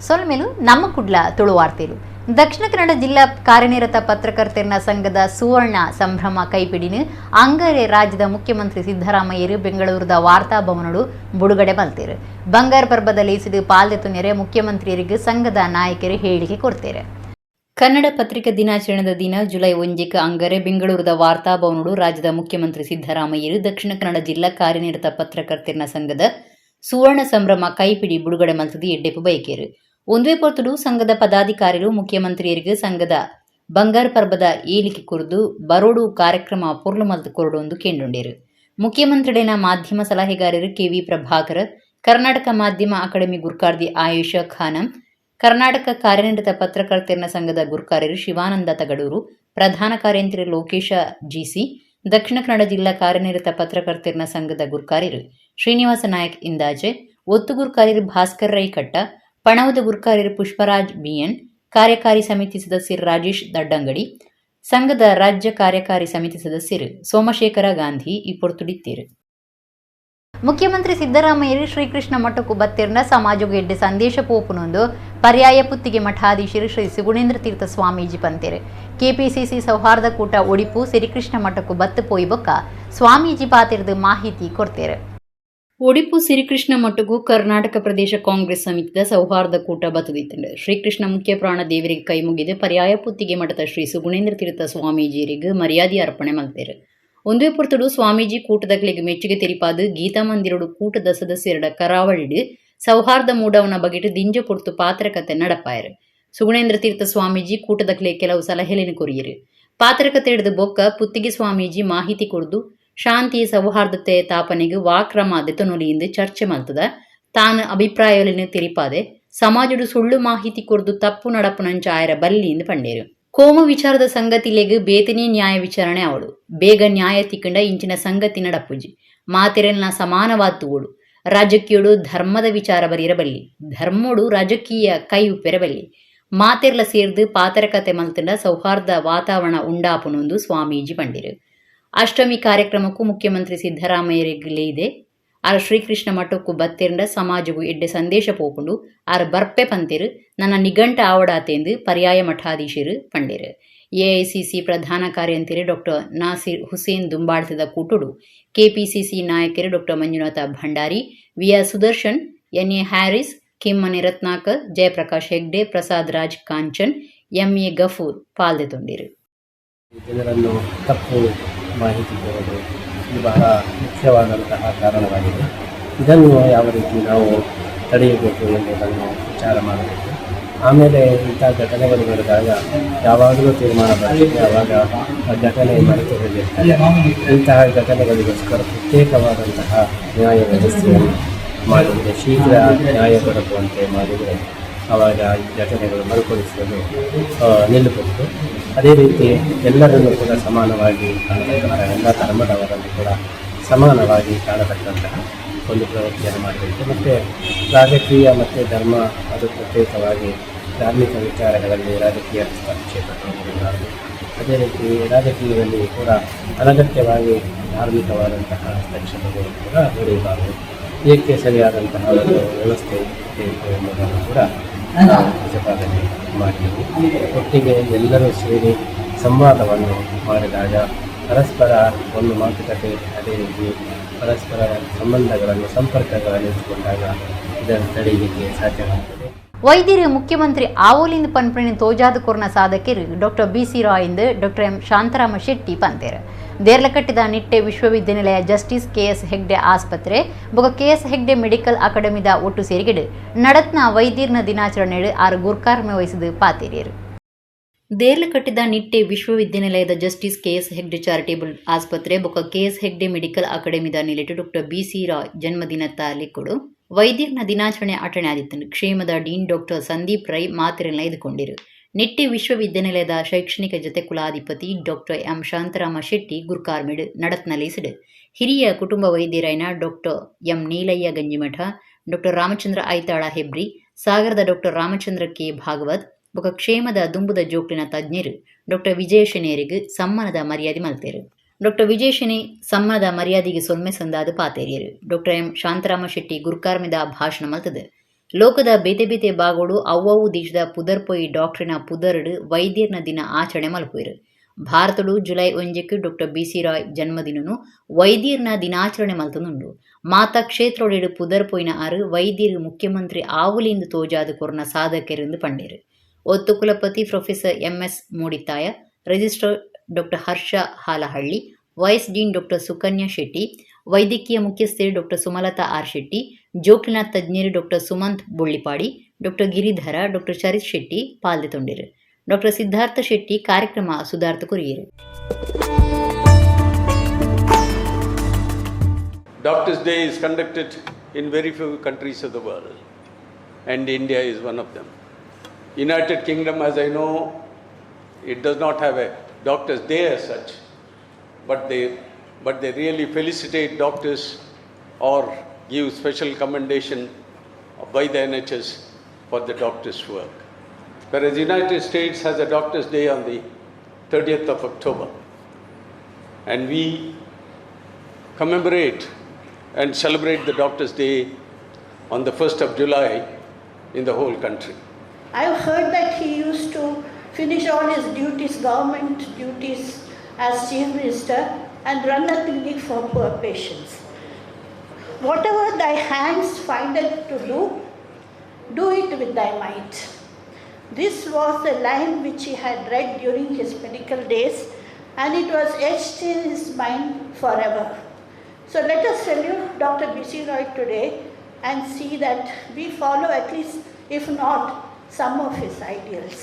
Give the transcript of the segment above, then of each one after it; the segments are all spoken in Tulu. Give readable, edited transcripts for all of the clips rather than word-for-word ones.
ಸೊಲ್ಮೆಲು ನಮ್ಮ ಕುಡ್ಲ ತುಳುವಾರ್ತೆಲು. ದಕ್ಷಿಣ ಕನ್ನಡ ಜಿಲ್ಲಾ ಕಾರ್ಯನಿರತ ಪತ್ರಕರ್ತರ ಸಂಘದ ಸುವರ್ಣ ಸಂಭ್ರಮ ಕೈಪಿಡಿನ ಅಂಗರೆ ರಾಜ್ಯದ ಮುಖ್ಯಮಂತ್ರಿ ಸಿದ್ದರಾಮಯ್ಯರು ಬೆಂಗಳೂರದ ವಾರ್ತಾ ಭವನಡು ಬಿಡುಗಡೆ ಮಲ್ತೇರು. ಬಂಗಾರ ಪರ್ಬದ ಲೇಸಿದು ಪಾಲ್ದೆತು ನೆರೆ ಮುಖ್ಯಮಂತ್ರಿಯರಿಗೆ ಸಂಘದ ನಾಯಕರು ಹೇಳಿಕೆ ಕೊಡ್ತೇರೆ. ಕನ್ನಡ ಪತ್ರಿಕಾ ದಿನಾಚರಣೆದ ದಿನ ಜುಲೈ 1ಕ್ಕೆ ಅಂಗರೆ ಬೆಂಗಳೂರದ ವಾರ್ತಾಭವನಡು ರಾಜ್ಯದ ಮುಖ್ಯಮಂತ್ರಿ ಸಿದ್ದರಾಮಯ್ಯರು ದಕ್ಷಿಣ ಕನ್ನಡ ಜಿಲ್ಲಾ ಕಾರ್ಯನಿರತ ಪತ್ರಕರ್ತರ ಸಂಘದ ಸುವರ್ಣ ಸಂಭ್ರಮ ಕೈಪಿಡಿ ಬಿಡುಗಡೆ ಮಲ್ತದು ಎಡ್ಡೆಪು ಬಯಕೇರು. ಒಂದುವೆ ಪೊರ್ತುಡು ಸಂಘದ ಪದಾಧಿಕಾರಿಗಳು ಮುಖ್ಯಮಂತ್ರಿಯರಿಗೆ ಸಂಘದ ಬಂಗಾರ ಪರ್ಬದ ಏಲಿಕೆ ಕುರಿದು ಬರೋಡು ಕಾರ್ಯಕ್ರಮ ಪೊರ್ಲು ಮಲ್ತು ಕೊರಡು ಒಂದು ಕೇಂಡುಂಡೇರು. ಮುಖ್ಯಮಂತ್ರಿಗಳಿನ ಮಾಧ್ಯಮ ಸಲಹೆಗಾರರು ಕೆವಿ ಪ್ರಭಾಕರ್, ಕರ್ನಾಟಕ ಮಾಧ್ಯಮ ಅಕಾಡೆಮಿ ಗುರ್ಕಾರ್ದಿ ಆಯೇಷಾ ಖಾನಂ, ಕರ್ನಾಟಕ ಕಾರ್ಯನಿರತ ಪತ್ರಕರ್ತರ ಸಂಘದ ಗುರ್ಕಾರ್ಯರು ಶಿವಾನಂದ ತಗಡೂರು, ಪ್ರಧಾನ ಕಾರ್ಯಂತ್ರಿ ಲೋಕೇಶ ಜಿಸಿ, ದಕ್ಷಿಣ ಕನ್ನಡ ಜಿಲ್ಲಾ ಕಾರ್ಯನಿರತ ಪತ್ರಕರ್ತರ ಸಂಘದ ಗುರ್ಕಾರ್ಯರು ಶ್ರೀನಿವಾಸ ನಾಯಕ್ ಇಂದಾಜೆ, ಒತ್ತು ಗುರ್ಕಾರ್ಯರು ಭಾಸ್ಕರ್ ರೈ ಕಟ್ಟ, ಪಣವದ ಗುರ್ಕಾರ್ಯರು ಪುಷ್ಪರಾಜ್ ಬಿಎನ್, ಕಾರ್ಯಕಾರಿ ಸಮಿತಿ ಸದಸ್ಯರು ರಾಜೇಶ್ ದಡ್ಡಂಗಡಿ, ಸಂಘದ ರಾಜ್ಯ ಕಾರ್ಯಕಾರಿ ಸಮಿತಿ ಸದಸ್ಯರು ಸೋಮಶೇಖರ ಗಾಂಧಿ ಈ ಪೊರ್ತುಡಿತ್ತೇರು. ಮುಖ್ಯಮಂತ್ರಿ ಸಿದ್ದರಾಮಯ್ಯರು ಶ್ರೀಕೃಷ್ಣ ಮಠಕ್ಕೂ ಬತ್ತಿರ್ನ ಸಮಾಜಕ್ಕೆ ಎಡ್ಡೆ ಸಂದೇಶ ಪೋಪುನೊಂದು ಪರ್ಯಾಯ ಪುತ್ತಿಗೆ ಮಠಾಧೀಶರು ಶ್ರೀ ಸುಗುಣೇಂದ್ರ ತೀರ್ಥ ಸ್ವಾಮೀಜಿ ಪಂತೇರು. ಕೆಪಿಸಿಸಿ ಸೌಹಾರ್ದ ಕೂಟ ಒಡಿಪು ಶ್ರೀಕೃಷ್ಣ ಮಠಕ್ಕೂ ಬತ್ತು ಪೋಯಿ ಬೊಕ್ಕ ಸ್ವಾಮೀಜಿ ಪಾತಿರ್ದು ಮಾಹಿತಿ ಕೊಡ್ತೇರು. ಒಡಿಪು ಶ್ರೀಕೃಷ್ಣ ಮಠಕ್ಕೂ ಕರ್ನಾಟಕ ಪ್ರದೇಶ ಕಾಂಗ್ರೆಸ್ ಸಮಿತಿದ ಸೌಹಾರ್ದ ಕೂಟ ಬತ್ತದಿತ್ತಂಡು. ಶ್ರೀಕೃಷ್ಣ ಮುಖ್ಯ ಪ್ರಾಣ ದೇವರಿಗೆ ಕೈ ಮುಗಿದು ಪರ್ಯಾಯ ಪುತ್ತಿಗೆ ಮಠದ ಶ್ರೀ ಸುಗುಣೇಂದ್ರ ತೀರ್ಥ ಸ್ವಾಮೀಜಿಯರಿಗೆ ಮರ್ಯಾದೆ ಅರ್ಪಣೆ ಮಲ್ತೇರು. ಒಂದೇ ಪೊರ್ತುಡು ಸ್ವಾಮೀಜಿ ಕೂಟದಕ್ಲೆಗ್ ಮೆಚ್ಚುಗೆ ತೆರಿಪಾದು ಗೀತಾ ಮಂದಿರಡು ಕೂಟದ ಸದಸ್ಯರ ಕರಾವಳಿಡು ಸೌಹಾರ್ದ ಮೂಡವನ ಬಗೆಟ್ ದಿಂಜ ಪೊರ್ತು ಪಾತ್ರಕತೆ ನಡಪಾಯರು. ಸುಗುಣೇಂದ್ರ ತೀರ್ಥ ಸ್ವಾಮೀಜಿ ಕೂಟದಕ್ಲೆ ಕೆಲವು ಸಲಹೆಲಿನ ಕೊರಿಯರು. ಪಾತ್ರಕತೆ ಹಿಡಿದು ಬೊಕ್ಕ ಪುತ್ತಿಗೆ ಸ್ವಾಮೀಜಿ ಮಾಹಿತಿ ಕೊರ್ದು ಶಾಂತಿ ಸೌಹಾರ್ದತೆ ತಾಪನೆಗೆ ವಾಕ್ರಮ ದೆತೊನೊಲಿಯಿಂದ ಚರ್ಚೆ ಮಲ್ತದ ತಾನು ಅಭಿಪ್ರಾಯಲಿನ ತೆರಿಪಾದೆ ಸಮಾಜಡು ಸುಳ್ಳು ಮಾಹಿತಿ ಕೊರ್ದು ತಪ್ಪು ನಡಪುನಂಚ ಆಯರ ಬಲ್ಲಿ ಎಂದು ಪಂಡೇರು. ಕೋಮು ವಿಚಾರದ ಸಂಗತಿಲೆಗ್ ಬೇತನೇ ನ್ಯಾಯ ವಿಚಾರಣೆ ಅವಳು. ಬೇಗ ನ್ಯಾಯ ತಿಕ್ಕಂಡ ಇಂಚಿನ ಸಂಗತಿ ನಡಪುಜಿ. ಮಾತೆರೆಲ್ನ ಸಮಾನವಾದ್ ತೂವೊಡು. ರಾಜಕೀಯಡು ಧರ್ಮದ ವಿಚಾರ ಬರಿಯರಬಲ್ಲಿ, ಧರ್ಮೋಡು ರಾಜಕೀಯ ಕೈ ಉಪ್ಪೆರಬಲ್ಲಿ. ಮಾತೆರ್ಲ ಸೇರ್ದು ಪಾತರಕತೆ ಮಲ್ತಂಡ ಸೌಹಾರ್ದ ವಾತಾವರಣ ಉಂಡಾಪುನೊಂದು ಸ್ವಾಮೀಜಿ ಪಂಡಿರು. ಅಷ್ಟಮಿ ಕಾರ್ಯಕ್ರಮಕ್ಕೂ ಮುಖ್ಯಮಂತ್ರಿ ಸಿದ್ದರಾಮಯ್ಯರಿಗೆ ಆರ್ ಶ್ರೀಕೃಷ್ಣ ಮಠಕ್ಕೂ ಬತ್ತೆರಂಡ ಸಮಾಜಗೂ ಎಡ್ಡೆ ಸಂದೇಶ ಪೋಪುಂಡು, ಆರ್ ಬರ್ಪೆ ಪಂತೆರು, ನನ್ನ ನಿಘಂಟ ಆವಡಾತೆಂದು ಪರ್ಯಾಯ ಮಠಾಧೀಶರು ಪಂಡೇರು. ಎಐಸಿಸಿ ಪ್ರಧಾನ ಕಾರ್ಯಂತಿರು ಡಾಕ್ಟರ್ ನಾಸಿರ್ ಹುಸೇನ್ ದುಂಬಾಳ್ತದ ಕೂಟುಡು ಕೆಪಿಸಿಸಿ ನಾಯಕರು doctor Manjunatha Bhandari, we are Sudarshan, N A Harris, Kimmane Ratnakar, Jayaprakash Hegde, Prasad Raj Kanchan, MA Gafoor ಪಾಲ್ದೆತೊಂಡಿರು. ಜನರನ್ನು ತಪ್ಪು ಮಾಹಿತಿ ಕೊಡೋದು, ಇದು ಬಹಳ ಮುಖ್ಯವಾದಂತಹ ಕಾರಣವಾಗಿದೆ. ಇದನ್ನು ಯಾವ ರೀತಿ ನಾವು ತಡೆಯಬೇಕು ಎಂಬುದನ್ನು ವಿಚಾರ ಮಾಡಬೇಕು. ಆಮೇಲೆ ಇಂಥ ಘಟನೆಗಳು ನಡೆದಾಗ ಯಾವಾಗಲೂ ತೀರ್ಮಾನ ಬರ್ತದೆ, ಆವಾಗ ಆ ಘಟನೆ ಮರೆತು ಹೋಗಿರ್ತದೆ. ಇಂತಹ ಘಟನೆಗಳಿಗೋಸ್ಕರ ಪ್ರತ್ಯೇಕವಾದಂತಹ ನ್ಯಾಯ ವ್ಯವಸ್ಥೆಯನ್ನು ಮಾಡಿದರೆ, ಶೀಘ್ರ ನ್ಯಾಯ ದೊರಕುವಂತೆ ಮಾಡಿದರೆ, ಆವಾಗ ಈ ಘಟನೆಗಳು ಮರುಕಳಿಸಲು ನಿಲ್ಲಬಹುದು. ಅದೇ ರೀತಿ ಎಲ್ಲರನ್ನೂ ಕೂಡ ಸಮಾನವಾಗಿ ಕಾಣತಕ್ಕಂತಹ, ಎಲ್ಲ ಧರ್ಮದವರನ್ನು ಕೂಡ ಸಮಾನವಾಗಿ ಕಾಣತಕ್ಕಂತಹ ಒಂದು ಪ್ರವೃತ್ತಿಯನ್ನು ಮಾಡಬೇಕು. ಮತ್ತು ರಾಜಕೀಯ ಮತ್ತು ಧರ್ಮ ಅದು ಪ್ರತ್ಯೇಕವಾಗಿ, ಧಾರ್ಮಿಕ ವಿಚಾರಗಳಲ್ಲಿ ರಾಜಕೀಯ ಹಸ್ತಕ್ಷೇಪ ಇರಬಾರದು. ಅದೇ ರೀತಿ ರಾಜಕೀಯದಲ್ಲಿ ಕೂಡ ಅನಗತ್ಯವಾಗಿ ಧಾರ್ಮಿಕವಾದಂತಹ ಹಸ್ತಕ್ಷೇಪಗಳು ಕೂಡ ನಡೆಯಬಾರದು. ಇದಕ್ಕೆ ಸರಿಯಾದಂತಹ ಒಂದು ವ್ಯವಸ್ಥೆ ಬೇಕು ಎಂಬುದನ್ನು ಕೂಡ ನಾವು ಪ್ರತಿಪಾದನೆ ಮಾಡಿದ್ದೀವಿ. ಒಟ್ಟಿಗೆ ಎಲ್ಲರೂ ಸೇರಿ ಸಂವಾದವನ್ನು ಮಾಡಿದಾಗ, ಪರಸ್ಪರ ಒಂದು ಮಾತುಕತೆ, ಅದೇ ರೀತಿ ಪರಸ್ಪರ ಸಂಬಂಧಗಳನ್ನು, ಸಂಪರ್ಕಗಳನ್ನು ಇಟ್ಟುಕೊಂಡಾಗ ಇದನ್ನು ತಡೆಯಲಿಕ್ಕೆ ಸಾಧ್ಯವಾಗ್ತದೆ. ವೈದ್ಯರು ಮುಖ್ಯಮಂತ್ರಿ ಆವೋಲಿಂದ ಪನ್ಪಣಿನ ತೋಜಾದ ಕೊರ್ನ ಸಾಧಕರು doctor B C Roy ಎಂದು ಡಾಕ್ಟರ್ ಎಂ ಶಾಂತರಾಮ ಶೆಟ್ಟಿ ಪಂತೇರು. ದೇರ್ಲಕಟ್ಟಿದ ನಿಟ್ಟೆ ವಿಶ್ವವಿದ್ಯಾನಿಲಯ ಜಸ್ಟಿಸ್ ಕೆಎಸ್ ಹೆಗ್ಡೆ ಆಸ್ಪತ್ರೆ ಬೊಕ ಕೆಎಸ್ ಹೆಗ್ಡೆ ಮೆಡಿಕಲ್ ಅಕಾಡೆಮಿದ ಒಟ್ಟು ಸೇರಿಗೆಡು ನಡತ್ನ ವೈದ್ಯರ್ನ ದಿನಾಚರಣೆ ಆರು ಗುರ್ಕಾರ್ಮೆ ವಹಿಸಿದು ಪಾತೇರಿಯರು. ದೇರ್ಲಕಟ್ಟಿದ ನಿಟ್ಟೆ ವಿಶ್ವವಿದ್ಯಾನಿಲಯದ justice KS Hegde charitable ಆಸ್ಪತ್ರೆ ಬೊಕ ಕೆಎಸ್ ಹೆಗ್ಡೆ ಮೆಡಿಕಲ್ ಅಕಾಡೆಮಿದ ನಿಲೆಟು doctor B C Roy ಜನ್ಮದಿನ ಲೆಕ್ಕೊಡು ವೈದ್ಯರ್ನ ದಿನಾಚರಣೆ ಆಚರಣೆ ಆದಿತ್ತು. ಕ್ಷೇಮದ ಡೀನ್ ಡಾಕ್ಟರ್ ಸಂದೀಪ್ ರೈ ಮಾತಿರನ್ನ ಎದುಕೊಂಡಿರು. ನಿಟ್ಟೆ ವಿಶ್ವವಿದ್ಯಾನಿಲಯದ ಶೈಕ್ಷಣಿಕ ಜೊತೆ ಕುಲಾಧಿಪತಿ ಡಾಕ್ಟರ್ ಎಂ ಶಾಂತರಾಮ ಶೆಟ್ಟಿ ಗುರ್ಕಾರ್ಮಿಡ್ ನಡತ್ನಲೇಸಿಡು ಹಿರಿಯ ಕುಟುಂಬ ವೈದ್ಯರಾಯನ doctor M Neelayya Ganjimath, doctor Ramachandra Aitala Hebri, ಸಾಗರದ ಡಾಕ್ಟರ್ ರಾಮಚಂದ್ರ ಕೆ ಭಾಗವತ್ ಬೊಕ ಕ್ಷೇಮದ ದುಂಬುದ ಜೋಕ್ಲಿನ ತಜ್ಞರು ಡಾಕ್ಟರ್ ವಿಜಯ ಶೆಣೆಯರಿಗೆ ಸಮ್ಮಾನದ ಮರ್ಯಾದೆ ಮಲ್ತೇರು. ಡಾಕ್ಟರ್ ವಿಜಯ ಶೆಣೆ ಸಮ್ಮಾನದ ಮರ್ಯಾದೆಗೆ ಸೊಲ್ಮೆ ಸಂದಾದ ಪಾತೇರಿಯರು. ಡಾಕ್ಟರ್ ಎಂ ಶಾಂತರಾಮ ಶೆಟ್ಟಿ ಗುರ್ಕಾರ್ಮಿದ ಭಾಷಣ ಮಲ್ತದೆ. ಲೋಕದ ಬೇತೆ ಬೇತೆ ಭಾಗೋಡು ಅವ್ವವು ದೇಶದ ಪುದರ್ ಪೋಯಿ ಡಾಕ್ಟರಿನ ಪುದರ್ಡ್ ವೈದ್ಯರ್ನ ದಿನ ಆಚರಣೆ ಮಲ್ಪುವೆರ್. ಭಾರತಡು ಜುಲೈ 1ಕ್ಕೆ ಡಾಕ್ಟರ್ ಬಿ.ಸಿ. ರಾಯ್ ಜನ್ಮದಿನನು ವೈದ್ಯರ್ನ ದಿನಾಚರಣೆ ಮಲ್ತೊಂದುಂಡು. ಮಾತ ಕ್ಷೇತ್ರೊಡೆಡ್ ಪುದರ್ ಪೋಯಿನ ಆರ್ ವೈದ್ಯರು ಮುಖ್ಯಮಂತ್ರಿ ಆವುಲಿಂದ್ ತೋಜಾದ್ ಕೊರ್ನ ಸಾಧಕೆರೆಂದು ಪಂಡೆರ್. ಒತ್ತು ಕುಲಪತಿ professor MS. Moodithaya, registrar doctor Harsha Halahalli, vice dean doctor Sukanya Shetty, ವೈದ್ಯಕೀಯ ಮುಖ್ಯಸ್ಥರು ಡಾಕ್ಟರ್ ಸುಮಲತಾ ಆರ್ ಶೆಟ್ಟಿ, ಜೋಕ್ಲಿನ ತಜ್ಞರು doctor Sumanth Bollipadi, doctor Giridhara, doctor Charith Shetty ಪಾಲ್ದೆತೊಂಡೆರ್. ಡಾಕ್ಟರ್ ಸಿದ್ಧಾರ್ಥ ಶೆಟ್ಟಿ ಕಾರ್ಯಕ್ರಮ ಸುದಾರ್ಥ ಕೊರಿಯೆರ್. Doctors' Day is conducted in very few countries of the world, and India is one of them. United Kingdom, as I know, it does not have a Doctors' Day as such, but they really felicitate doctors or give special commendation by the NHS for the doctors' work. Whereas United States has a Doctors' Day on the 30th of October, and we commemorate and celebrate the Doctors' Day on the 1st of July in the whole country. I've heard that he used to finish all his duties, government duties as chief minister, and run a clinic for poor patients. Whatever thy hands findeth to do, do it with thy might. This was the line which he had read during his medical days, and it was etched in his mind forever. So let us salute Dr. B.C. Roy today and see that we follow at least, if not, some of his ideals.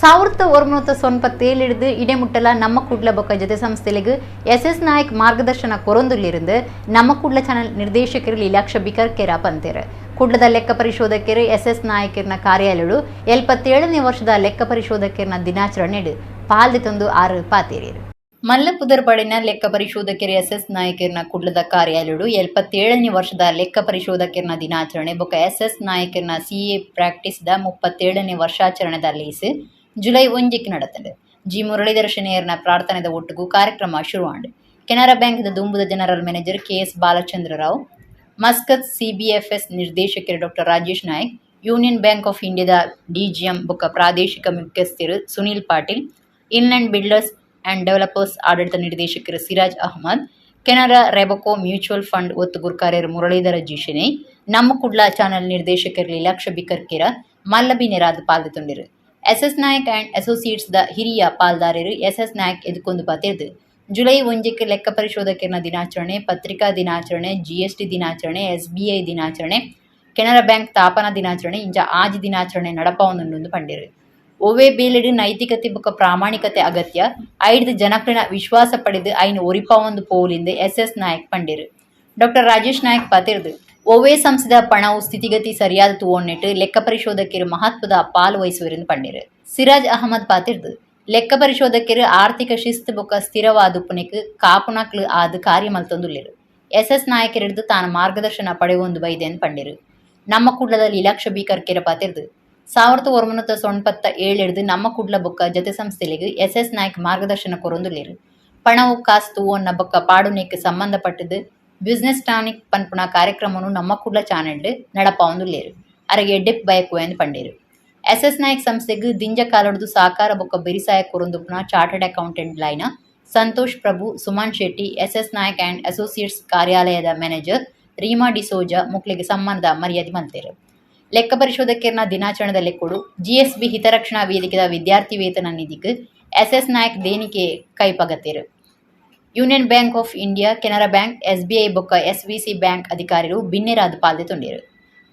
1997ಡ್ದು ಇಡೆಮುಟ್ಟಲ ನಮ್ಮ ಕುಡ್ಲ ಬೊಕ್ಕ ಜೊತೆ ಸಂಸ್ಥೆಲೆಗ್ ಎಸ್ ಎಸ್ ನಾಯಕ್ ಮಾರ್ಗದರ್ಶನ ಕೊರೊಂದುಲ್ಲಿருந்து ನಮ್ಮ ಕುಡ್ಲ ಚಾನಲ್ ನಿರ್ದೇಶಕರು ಲೀಲಾಕ್ಷ ಬಿಕರ್ಕೆರ ಪಂತೇರು. ಕುಡ್ಲದ ಲೆಕ್ಕ ಪರಿಶೋಧಕರು ಎಸ್ ಎಸ್ ನಾಯಕರ್ನ ಕಾರ್ಯಾಲಯಡು 77ನೇ ವರ್ಷದ ಲೆಕ್ಕ ಪರಿಶೋಧಕರ್ನ ದಿನಾಚರಣೆಡು ಪಾಲ್ದೆ ತಂದು ಆರು ಪಾತೇರಿಯರು. ಮಲ್ಲಪುದರ್ ಪಡಿನ ಲೆಕ್ಕ ಪರಿಶೋಧಕರು ಎಸ್ ಎಸ್ ನಾಯಕರ್ನ ಕುಡ್ಲದ ಕಾರ್ಯಾಲಯಡು 77ನೇ ವರ್ಷದ ಲೆಕ್ಕ ಪರಿಶೋಧಕರ್ನ ದಿನಾಚರಣೆ ಬೊಕ್ಕ ಎಸ್ ಎಸ್ ನಾಯಕರ್ನ ಸಿಎ ಪ್ರಾಕ್ಟೀಸ್ದ 37ನೇ ವರ್ಷಾಚರಣೆದ ಲೇಸ್ ಜುಲೈ 1ಕ್ಕೆ நடத்தண்டு. ಜಿ ಮುರಳೀಧರ ಶೆಣೈಯರ್ನ ಪ್ರಾರ್ಥನೆದ ಒಟ್ಟುಗು ಕಾರ್ಯಕ್ರಮ ಶುರುವಾಂಡ್. ಕೆನರಾ ಬ್ಯಾಂಕ್ದ ದುಂಬುದ general manager K S Balachandra Rao, Muscat CBFS ನಿರ್ದೇಶಕರು doctor Rajesh Nayak, union bank of ಇಂಡಿಯಾದ ಡಿಜಿಎಂ ಬೊಕ್ಕ ಪ್ರಾದೇಶಿಕ ಮುಖ್ಯಸ್ಥರು Sunil Patil, inland builders and developers ಆಡಳಿತ ನಿರ್ದೇಶಕರು Siraj Ahmed, Canara Robeco mutual fund ಒತ್ತು ಗುರ್ಕಾರ್ಯರು ಮುರಳೀಧರ ಜಿ ಶೆಣೈ, ನಮ್ಮ ಕುಡ್ಲ ಚಾನೆಲ್ ನಿರ್ದೇಶಕರು ಲೀಲಾಕ್ಷ ಬಿಕರ್ಕಿರ ಮಲ್ಲಬಿನೆರಾದ್ ಪಾಲ್ದೆತೊಂಡೆರ್. S S Nayak and associates the ಹಿರಿಯ ಪಾಲ್ದಾರರು ಎಸ್ ಎಸ್ ನಾಯಕ್ ಎದುಕೊಂದು ಪಾತೆರ್ದು, ಜುಲೈ 1ಕ್ಕೆ ಲೆಕ್ಕ ಪರಿಶೋಧಕರ ದಿನಾಚರಣೆ, ಪತ್ರಿಕಾ ದಿನಾಚರಣೆ, ಜಿಎಸ್ಟಿ ದಿನಾಚರಣೆ, ಎಸ್ಬಿಐ ದಿನಾಚರಣೆ, ಕೆನರಾ ಬ್ಯಾಂಕ್ ತಾಪನಾ ದಿನಾಚರಣೆ ಇಂಚ ಆಜಿ ದಿನಾಚರಣೆ ನಡಪಾವೊಂದುಂಡು ಪಂಡೆರ್. ಒವ್ವೇ ಬೇಲೆಡ್ ನೈತಿಕತೆ ಬೊಕ್ಕ ಪ್ರಾಮಾಣಿಕತೆ ಅಗತ್ಯ. ಐಡ್ದ್ ಜನಕ್ಲೆನ ವಿಶ್ವಾಸ ಪಡೆದು ಐನ್ ಒರಿಪಾವೊಂದು ಪೋವೊಲಿಂದ್ ಎಸ್ ಎಸ್ ನಾಯಕ್ ಪಂಡೆರ್. ಡಾಕ್ಟರ್ ರಾಜೇಶ್ ನಾಯಕ್ ಪಾತೆರ್ದು, ಒವ್ವೇ ಸಂಸ್ಥೆದ ಪಣವು ಸ್ಥಿತಿಗತಿ ಸರಿಯಾದ ತೂವೊನ್ನೆಟ್ ಲೆಕ್ಕ ಪರಿಶೋಧಕರು ಮಹತ್ವದ ಪಾಲು ವಹಿಸುವರೆಂದು ಪಂಡೆರ್. ಸಿರಾಜ್ ಅಹಮದ್ ಪಾತೆರ್ದು, ಲೆಕ್ಕ ಪರಿಶೋಧಕರು ಆರ್ಥಿಕ ಶಿಸ್ತು ಬೊಕ್ಕ ಸ್ಥಿರವಾದುಪ್ಪುನೆಕ್ ಕಾಪುನಕ್ಲು ಆದ್ ಕಾರ್ಯ ಮಲ್ತೊಂದುಲ್ಲೆರ್. ಎಸ್ ಎಸ್ ನಾಯಕರಿಡ್ದು ತಾನು ಮಾರ್ಗದರ್ಶನ ಪಡೆಯೊಂದು ಬೈದೆನ್ ಪಂಡೆರ್. ನಮ್ಮ ಕುಡ್ಲದ ಲೀಲಾಕ್ಷ ಬಿ ಕರ್ಕೆರ ಪಾತೆರ್ದು, 1997ಡ್ದು ನಮ್ಮ ಕುಡ್ಲ ಬೊಕ್ಕ ಜತೆ ಸಂಸ್ಥೆಲೆಗ್ ಎಸ್ ಎಸ್ ನಾಯಕ್ ಮಾರ್ಗದರ್ಶನ ಕೊರೊಂದುಲ್ಲೆರ್. ಪಣವು ಕಾಸ್ ತೂವೊನ್ನ ಬೊಕ್ಕ ಪಾಡುನೆಕ್ ಸಂಬಂಧಪಟ್ಟದ್ ಬಿಸಿನೆಸ್ ಟಾನಿಕ್ ಪನ್ಪುನ ಕಾರ್ಯಕ್ರಮನು ನಮ್ಮ ಕುಡ್ಲ ಚಾನೆಲ್ಡ್ ನಡಪಾವೊಂದುಲ್ಲೆರ್. ಅರೆಗ್ ಎಡ್ಡೆಪ್ಪು ಬಯಕುವೆ ಪಂಡೆರ್. ಎಸ್ ಎಸ್ ನಾಯಕ್ ಸಂಸ್ಥೆಗ್ ದಿಂಜ ಕಾಲೊಡ್ದು ಸಾಕಾರ ಬೊಕ್ಕ ಬೆರಿಸಾಯ ಕೊರೊಂದುಪ್ಪುನ chartered accountant line Santosh Prabhu, Suman Shetty, S S Nayak and associates ಕಾರ್ಯಾಲಯದ ಮ್ಯಾನೇಜರ್ ರೀಮಾ ಡಿಸೋಜಾ ಮೊಕ್ಲೆಗ್ ಸಮ್ಮಾನದ ಮರ್ಯಾದೆ ಮಲ್ತೆರ್. ಲೆಕ್ಕ ಪರಿಶೋಧಕರ್ನ ದಿನಾಚರಣೆದ ಲೆಕ್ಕೊಡು ಜಿಎಸ್ಬಿ ಹಿತರಕ್ಷಣಾ ವೇದಿಕೆದ ವಿದ್ಯಾರ್ಥಿ ವೇತನ ನಿಧಿಗ್ ಎಸ್ ಎಸ್ ನಾಯಕ್ ದೇಣಿಗೆ ಕೈಪಗತೆರ್. Union bank of India, Canara bank, SBI ಬೊಕ್ಕ ಎಸ್ವಿಸಿ ಬ್ಯಾಂಕ್ ಅಧಿಕಾರಿಲು ಬಿನ್ನೆರಾದ್ ಪಾಲ್ದೆತೊಂಡೆರ್.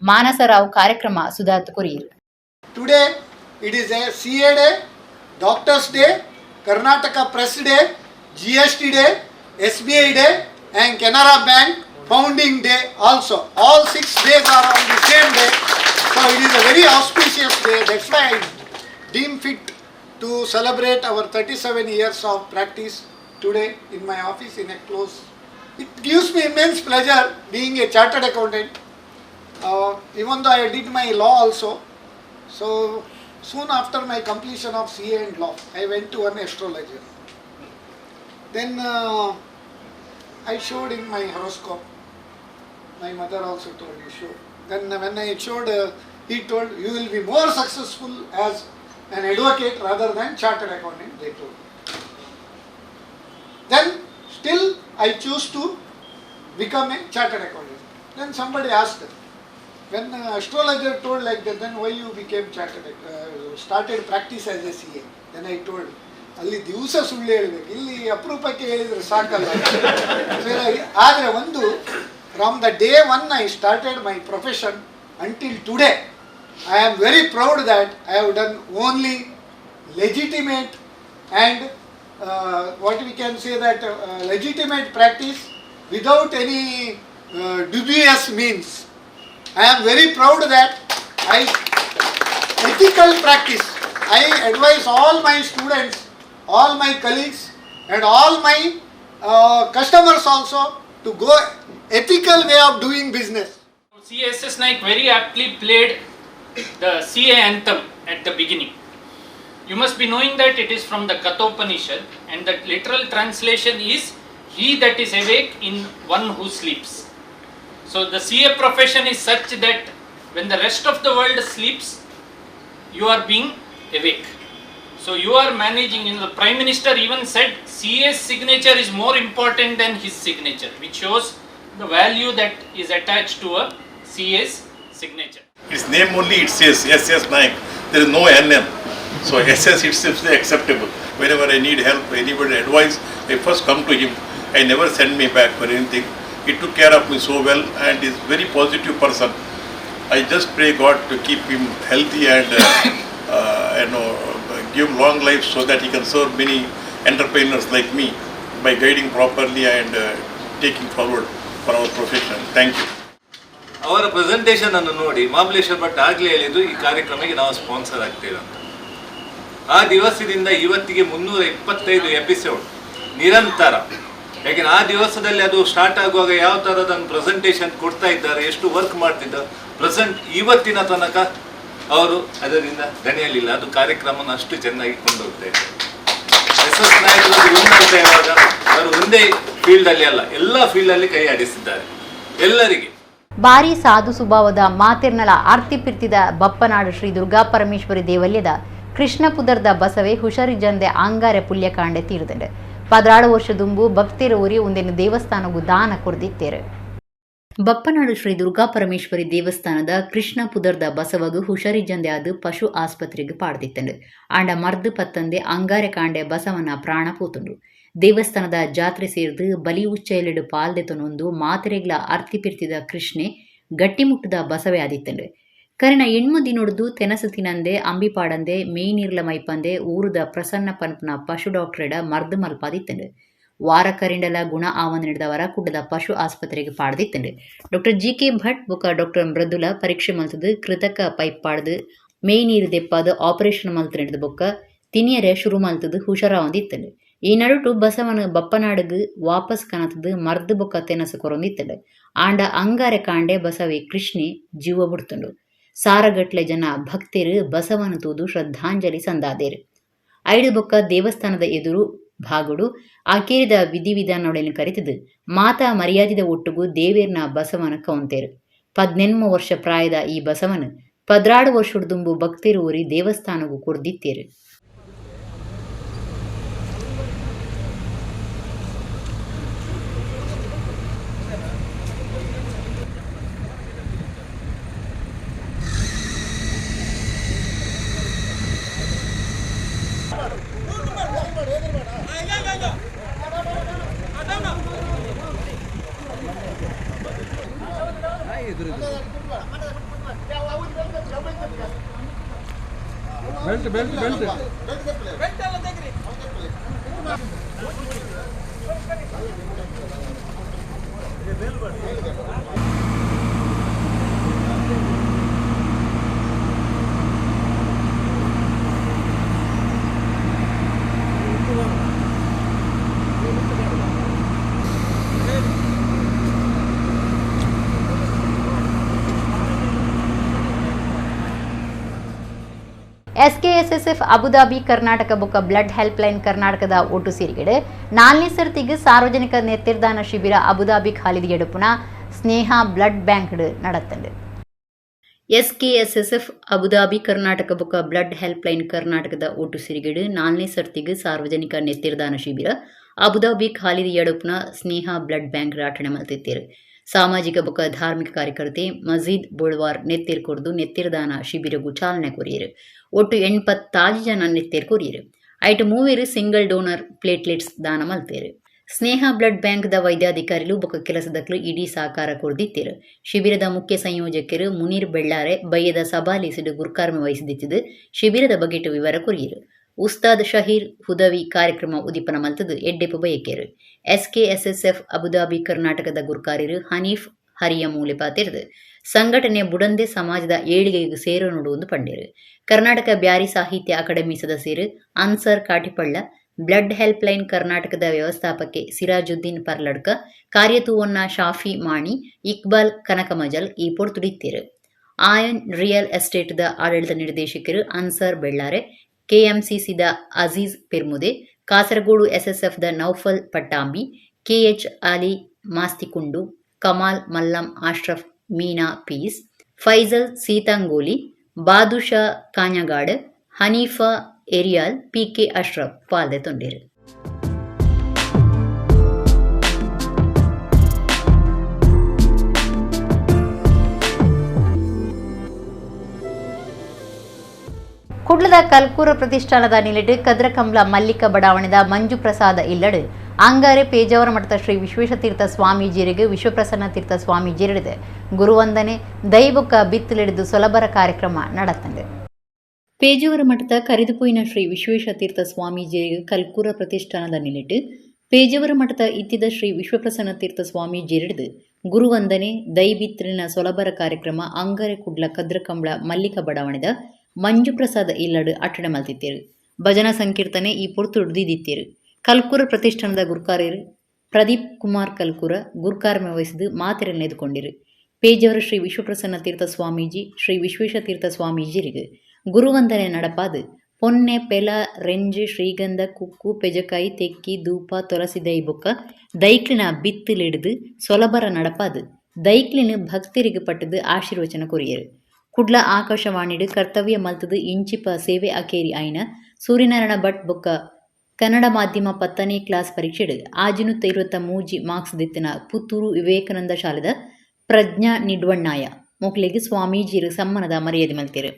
ಮಾನಸರಾವ್ ಕಾರ್ಯಕ್ರಮ ಸುದಾರ್ಥ ಕೊರಿಯೆರ್. Today it is a CA Day, Doctors Day, Karnataka Press Day, GST Day, SBI Day and Canara Bank Founding Day also. All 6 days are on the same day. So it is a very auspicious day. That's why I deem fit to celebrate our 37 years of practice today in my office in a close. It gives me immense pleasure being a chartered accountant. Even though I did my law also, so soon after my completion of CA and law, I went to one astrologer. Then I showed him my horoscope. My mother also told you show. Then when I showed, he told, you will be more successful as an advocate rather than chartered accountant, they told. Then still I choose to become a chartered accountant. Then somebody asked, when astrologer told like that, then why you became chartered, started practice as a CA? Then I told, ಅಲ್ಲಿ ದಿವಸ ಸುಳ್ಳು ಹೇಳ್ಬೇಕು, ಇಲ್ಲಿ ಅಪರೂಪಕ್ಕೆ ಹೇಳಿದ್ರೆ ಸಾಕಲ್ಲ. ಆದರೆ ಒಂದು, from the day one I started my profession until today, I am very proud that I have done only legitimate and what we can say that legitimate practice without any dubious means. I am very proud that I ethical practice. I advise all my students, all my colleagues and all my customers also to go ethical way of doing business. CSS Naik very aptly played the CA anthem at the beginning. You must be knowing that it is from the Kathopanishad, and that literal translation is he that is awake in one who sleeps. So the CA profession is such that when the rest of the world sleeps, you are being awake. So you are managing, the Prime Minister even said CA's signature is more important than his signature, which shows the value that is attached to a CA's signature. His name only it says SS Naik. There is no NN. So SS itself is acceptable. Whenever I need help, anybody advice, I first come to him. I never send me back for anything. He took care of me so well and is very positive person. I just pray God to keep him healthy and give him long life so that he can serve many entrepreneurs like me by guiding properly and taking forward for our profession. Thank you. ಅವರ ಪ್ರೆಸೆಂಟೇಷನ್ ಅನ್ನು ನೋಡಿ ಮಹಾಬಲೇಶ್ವರ್ ಭಟ್ ಆಗ್ಲೇ ಹೇಳಿದ್ದು, ಈ ಕಾರ್ಯಕ್ರಮಕ್ಕೆ ನಾವು ಸ್ಪಾನ್ಸರ್ ಆಗ್ತೇವೆ ಅಂತ. ಆ ದಿವಸದಿಂದ ಇವತ್ತಿಗೆ 325 ಎಪಿಸೋಡ್ ನಿರಂತರ. ಯಾಕೆಂದ್ರೆ ಆ ದಿವಸದಲ್ಲಿ ಅದು ಸ್ಟಾರ್ಟ್ ಆಗುವಾಗ ಯಾವ ಥರದ ಪ್ರೆಸೆಂಟೇಷನ್ ಕೊಡ್ತಾ ಇದ್ದಾರೆ, ಎಷ್ಟು ವರ್ಕ್ ಮಾಡ್ತಿದ್ದಾರೆ, ಪ್ರೆಸೆಂಟ್ ಇವತ್ತಿನ ತನಕ ಅವರು ಅದರಿಂದ ದಣಿಯಲಿಲ್ಲ. ಅದು ಕಾರ್ಯಕ್ರಮನ ಅಷ್ಟು ಚೆನ್ನಾಗಿ ಕೊಂಡೋಗ್ತಾ ಇದ್ದಾರೆ. ಎಸ್ ಎಸ್ ನಾಯಕರದ್ದು ಒಂದಂತ ಇವಾಗ ಅವರು ಒಂದೇ ಫೀಲ್ಡಲ್ಲಿ ಅಲ್ಲ, ಎಲ್ಲ ಫೀಲ್ಡಲ್ಲಿ ಕೈ ಆಡಿಸಿದ್ದಾರೆ ಎಲ್ಲರಿಗೆ. ಬಾರಿ ಸಾಧು ಸ್ವಭಾವದ ಮಾತಿರ್ನಲ ಆರ್ತಿ ಪಿರ್ತಿದ ಬಪ್ಪನಾಡು ಶ್ರೀ ದುರ್ಗಾ ಪರಮೇಶ್ವರಿ ದೇವಲ್ಯದ ಕೃಷ್ಣ ಪುದರ್ದ ಬಸವೆ ಹುಷಾರಿ ಜಂದೆ ಅಂಗಾರೆ ಪುಲ್ಯಕಾಂಡೆ ತೀರ್ದಂಡೆ 16 ವರ್ಷ ದುಂಬು ಭಕ್ತಿರ ಊರಿ ಒಂದಿನ ದೇವಸ್ಥಾನಗೂ ದಾನ ಕೊರ್ದಿತ್ತೇರು. ಬಪ್ಪನಾಡು ಶ್ರೀ ದುರ್ಗಾ ಪರಮೇಶ್ವರಿ ದೇವಸ್ಥಾನದ ಕೃಷ್ಣ ಪುದರ್ದ ಬಸವಗು ಹುಷಾರಿ ಜಂದೆ ಅದು ಪಶು ಆಸ್ಪತ್ರೆಗೆ ಪಾಡ್ದಿತ್ತಂಡು. ಆಂಡ ಮರ್ದು ಪತ್ತಂದೆ ಅಂಗಾರೆ ಕಾಂಡೆ ಬಸವನ ಪ್ರಾಣ ಪೋತುಂಡು. ದೇವಸ್ಥಾನದ ಜಾತ್ರೆ ಸೇರ್ದು ಬಲಿ ಉಚ್ಚಯಲೆಡು ಪಾಲ್ದೆತನೊಂದು ಮಾತೆರೆಗ್ಲ ಅರ್ತಿ ಪಿರ್ತಿದ ಕೃಷ್ಣೆ ಗಟ್ಟಿಮುಟ್ಟದ ಬಸವೆ ಆದಿತ್ತಂಡು. ಕರಿನ ಎಣ್ಮ ದಿನೊಡ್ದು ತೆನಸು ತಿನಂದೆ ಅಂಬಿಪಾಡಂದೆ ಮೇಯ್ನೀರ್ಲ ಮೈಪಂದೆ ಊರುದ ಪ್ರಸನ್ನ ಪನ್ಪುನ ಪಶು ಡಾಕ್ಟರೆಡ ಮರ್ದು ಮಲ್ಪಾದಿತ್ತಂಡು. ವಾರ ಕರಿಂಡಲ ಗುಣ ಆವಂದ ನಡೆದವರ ಕುಡ್ಡದ ಪಶು ಆಸ್ಪತ್ರೆಗೆ ಪಾಡ್ದಿತ್ತಂಡು. ಡಾಕ್ಟರ್ ಜಿ ಕೆ ಭಟ್ ಬೊಕ ಡಾಕ್ಟರ್ ಮೃದುಲ ಪರೀಕ್ಷೆ ಮಲ್ತದು ಕೃತಕ ಪೈಪ್ ಪಾಡ್ದು ಮೇಯ್ನೀರು ದೆಪ್ಪಾದು ಆಪರೇಷನ್ ಮಲ್ತು ನಡೆದ ಬೊಕ್ಕ ತಿನಿಯರೆ ಶುರು ಮಲ್ತದು ಹುಷಾರಾವಂದಿತ್ತಂಡು. ಈ ನಡುಟು ಬಸವನ ಬಪ್ಪನಾಡುಗು ವಾಪಸ್ ಕನತದು ಮರ್ದು ಬೊಕ್ಕ ತೆನಸು ಕೊರೊಂದಿತ್ತಂಡು. ಆಂಡ ಅಂಗಾರೆ ಕಾಂಡೆ ಬಸವೆ ಕೃಷ್ಣೆ ಜೀವ ಬುಡ್ತುಂಡು. ಸಾರಗಟ್ಲೆ ಜನ ಭಕ್ತರು ಬಸವನ ತೂದು ಶ್ರದ್ಧಾಂಜಲಿ ಸಂದಾದೇರು. ಐಡು ಬೊಕ್ಕ ದೇವಸ್ಥಾನದ ಎದುರು ಭಾಗುಡು ಆಕೇರಿದ ವಿಧಿವಿಧಾನೊಡೆಯನ್ನು ಕರಿತದು ಮಾತಾ ಮರ್ಯಾದಿದ ಒಟ್ಟುಗು ದೇವೇರ್ನ ಬಸವನ ಕೌಂತೇರು. 18 ವರ್ಷ ಪ್ರಾಯದ ಈ ಬಸವನ 16 ವರ್ಷದುಂಬು ಭಕ್ತರು ಊರಿ ದೇವಸ್ಥಾನಗೂ ಕೊರ್ದಿತ್ತೇರು. ಎಸ್ಕೆಎಸ್ಎಸ್ಎಫ್ ಅಬುದಾಬಿ ಕರ್ನಾಟಕ ಬೊಕ್ಕ ಬ್ಲಡ್ ಹೆಲ್ಪ್ ಲೈನ್ ಕರ್ನಾಟಕದ ಒಟ್ಟು ಸೇರಿಗೆಡೆ ನಾಲ್ನೇ ಸರ್ತಿಗೆ ಸಾರ್ವಜನಿಕ ನೇತೃದಾನ ಶಿಬಿರ ಅಬುದಾಬಿ ಖಾಲಿದ್ ಎಡುಪುನ ಸ್ನೇಹ ಬ್ಲಡ್ ಬ್ಯಾಂಕ್ ನಡತ್ತಂಡು. ಎಸ್ಕೆಎಸ್ಎಸ್ಎಫ್ ಅಬುಧಾಬಿ ಕರ್ನಾಟಕ ಬೊಕ್ಕ ಬ್ಲಡ್ ಹೆಲ್ಪ್ ಲೈನ್ ಕರ್ನಾಟಕದ ಒಟ್ಟು ಸಿರಿಗೆಡ್ ನಾಲ್ನೇ ಸರ್ತಿಗ್ ಸಾರ್ವಜನಿಕ ನೆತ್ತೆರ್ದಾನ ಶಿಬಿರ ಅಬುಧಾಬಿ ಖಾಲಿದ್ ಯಡಪ್ನ ಸ್ನೇಹ ಬ್ಲಡ್ ಬ್ಯಾಂಕ್ ರಾಟಣೆ ಮಲ್ತಿತ್ತೆರ್. ಸಾಮಾಜಿಕ ಬೊಕ್ಕ ಧಾರ್ಮಿಕ ಕಾರ್ಯಕರ್ತೆ ಮಜೀದ್ ಬೊಳ್ವಾರ್ ನೆತ್ತೆರ್ ಕೊರ್ದು ನೆತ್ತೆರ್ದಾನ ಶಿಬಿರಗು ಚಾಲನೆ ಕೊರಿಯೆರ್. ಒಟ್ಟು 86 ಜನ ನೆತ್ತೆರ್ ಕೊರಿಯೆರ್. ಐಟ್ ಮೂವೆರ್ ಸಿಂಗಲ್ ಡೋನರ್ ಪ್ಲೇಟ್ಲೆಟ್ಸ್ ದಾನ ಮಲ್ತೆರ್. ಸ್ನೇಹ ಬ್ಲಡ್ ಬ್ಯಾಂಕ್ ದ ವೈದ್ಯಾಧಿಕಾರಿಲು ಬೊಕ್ಕ ಕೆಲಸದಕ್ಲು ಇಡೀ ಸಾಕಾರ ಕೊರ್ದಿತ್ತೆರ್. ಶಿಬಿರದ ಮುಖ್ಯ ಸಂಯೋಜಕೆರ್ ಮುನೀರ್ ಬೆಳ್ಳಾರೆ ಬಯ್ಯದ ಸಭಾ ಲೇಸ್ಡ್ ಗುರ್ಕಾರ್ಮೆ ವಹಿಸ್ದಿತ್ತ್ದ್, ಶಿಬಿರದ ಬಗೆಟ್ ವಿವರ ಕೊರಿಯೆರ್. ಉಸ್ತಾದ್ ಶಹೀರ್ ಹುದವಿ ಕಾರ್ಯಕ್ರಮ ಉದಿಪನ ಮಲ್ತ್ದ್ ಎಡ್ಡೆಪ್ಪು ಬಯಕೆರ್. ಎಸ್ಕೆಎಸ್ಎಸ್ಎಫ್ ಅಬುಧಾಬಿ ಕರ್ನಾಟಕದ ಗುರ್ಕಾರೆರ್ ಹನೀಫ್ ಹರಿಯಮೂಲೆ ಪಾತೆರ್ದ್, ಸಂಘಟನೆ ಬುಡಂದೆ ಸಮಾಜದ ಏಳಿಗೆಗ್ ಸೇರೊನೊಡು ಪಂಡೆರ್. ಕರ್ನಾಟಕ ಬ್ಯಾರಿ ಸಾಹಿತ್ಯ ಅಕಾಡೆಮಿ ಸದಸ್ಯೆರ್ answer Katipalla, blood help line ಕರ್ನಾಟಕದ ವ್ಯವಸ್ಥಾಪಕೆ ಸಿರಾಜುದ್ದೀನ್ ಪರ್ಲಡ್ಕ, ಕಾರ್ಯತೂವೊನ್ನ ಶಾಫಿ ಮಾಣಿ, ಇಕ್ಬಾಲ್ ಕನಕಮಜಲ್ ಈ ಪೊರ್ತುಡು ಇತ್ತೆರ್. ಆಯನ್ ರಿಯಲ್ ಎಸ್ಟೇಟ್ ದ ಆಡಳಿತ ನಿರ್ದೇಶಕೆರ್ ಅನ್ಸರ್ ಬೆಳ್ಳಾರೆ, ಕೆಎಂಸಿಸಿದ ಅಜೀಜ್ ಪೆರ್ಮುದೆ, ಕಾಸರಗೋಡು ಎಸ್ಎಸ್ಎಫ್ ದ ನೌಫಲ್ ಪಟ್ಟಾಂಬಿ, ಕೆಎಚ್ ಅಲಿ ಮಾಸ್ತಿಕುಂಡು, ಕಮಾಲ್ ಮಲ್ಲಂ ಅಶ್ರಫ್ ಮೀನಾ ಪೀಸ್, ಫೈಜಲ್ ಸೀತಾಂಗೋಲಿ, ಬಾದುಷಾ ಕಾಞಗಾಡ್, ಹನೀಫಾ ಎರಿಯಾಲ್, ಪಿಕೆ ಅಶ್ರಫ್ ಪಾಲ್ದೆತೊಂಡೆರ್. ಕುಡ್ಲದ ಕಲ್ಕೂರ ಪ್ರತಿಷ್ಠಾನದ ನಿಲೆಟ್ ಕದ್ರಕಂಬ್ಲ ಮಲ್ಲಿಕ ಬಡಾವಣೆದ ಮಂಜುಪ್ರಸಾದ ಇಲ್ಲಡ್ ಅಂಗಾರೆ ಪೇಜಾವರ ಮಠದ ಶ್ರೀ ವಿಶ್ವೇಶತೀರ್ಥ ಸ್ವಾಮೀಜಿಯರಿಗೆ ವಿಶ್ವಪ್ರಸನ್ನ ತೀರ್ಥ ಸ್ವಾಮೀಜಿಯರಿಡಿದೆ ಗುರುವಂದನೆ ದೈವಕ ಬಿತ್ತಲಿಡಿದು ಸೊಲಬರ ಕಾರ್ಯಕ್ರಮ நடத்தಂಡು. ಪೇಜಾವರ ಮಠದ ಕರಿದುಪೋಯಿನ ಶ್ರೀ ವಿಶ್ವೇಶತೀರ್ಥ ಸ್ವಾಮೀಜಿಯರಿಗೆ ಕಲ್ಕೂರ ಪ್ರತಿಷ್ಠಾನದ ನಿಲೆಟ್ ಪೇಜಾವರ ಮಠದ ಇತ್ತಿದ ಶ್ರೀ ವಿಶ್ವಪ್ರಸನ್ನ ತೀರ್ಥ ಸ್ವಾಮೀಜಿಯರಿಡಿದು ಗುರುವಂದನೆ ದೈಬಿತ್ರಿನ ಸೊಲಬರ ಕಾರ್ಯಕ್ರಮ ಅಂಗಾರೆ ಕುಡ್ಲ ಕದ್ರಕಂಬ್ಳ ಮಲ್ಲಿಕ ಬಡಾವಣೆದ ಮಂಜುಪ್ರಸಾದ ಇಲ್ಲಡ್ ಅಟ್ಟಣೆ ಮಲ್ತಿತ್ತೇರು. ಭಜನಾ ಸಂಕೀರ್ತನೆ ಈ ಪೊರ್ತುಡು ದಿದಿತ್ತೇರು. ಕಲ್ಕೂರ ಪ್ರತಿಷ್ಠಾನದ ಗುರ್ಕಾರ್ಯರು ಪ್ರದೀಪ್ ಕುಮಾರ್ ಕಲ್ಕೂರ ಗುರ್ಕಾರ್ಮೆ ವಹಿಸಿದು ಮಾತೆರೆನ್ ಎದುಕೊಂಡಿರು. ಪೇಜಾವರ ಶ್ರೀ ವಿಶ್ವಪ್ರಸನ್ನ ತೀರ್ಥ ಸ್ವಾಮೀಜಿ ಶ್ರೀ ವಿಶ್ವೇಶ ತೀರ್ಥ ಸ್ವಾಮೀಜಿರಿಗೆ ಗುರುವಂದನೆ ನಡಪಾದ್ ಪೊನ್ನೆ ಪೆಲ ರೆಂಜೆ ಶ್ರೀಗಂಧ ಕುಕ್ಕು ಪೆಜಕಾಯಿ ತೆಕ್ಕಿ ಧೂಪ ತುಳಸಿ ದೈ ಬೊಕ್ಕ ದೈಕ್ಲಿನ ಬಿತ್ತುಲಿಡ್ದು ಸೊಲಬರ ನಡಪಾದ್ ದೈಕ್ಲಿನ ಭಕ್ತರಿಗೆ ಪಟ್ಟದು ಆಶೀರ್ವಚನ ಕೊರಿಯರು. ಕುಡ್ಲ ಆಕಾಶವಾಣಿಡ್ ಕರ್ತವ್ಯ ಮಲ್ತದು ಇಂಚಿಪ ಸೇವೆ ಅಕೇರಿ ಆಯಿನ ಸೂರ್ಯನಾರಾಯಣ ಭಟ್ ಬೊಕ್ಕ ಕನ್ನಡ ಮಾಧ್ಯಮ 10ನೇ ಕ್ಲಾಸ್ ಪರೀಕ್ಷೆಡ್ 623 ಮಾರ್ಕ್ಸ್ ದಿತ್ತಿನ ಪುತ್ತೂರು ವಿವೇಕಾನಂದ ಶಾಲೆದ ಪ್ರಜ್ಞಾ ನಿಡ್ವಣ್ಣಾಯ ಮೊಕ್ಲೆಗ್ ಸ್ವಾಮೀಜಿರು ಸಮ್ಮಾನದ ಮರ್ಯಾದೆ ಮಲ್ತೆರ್.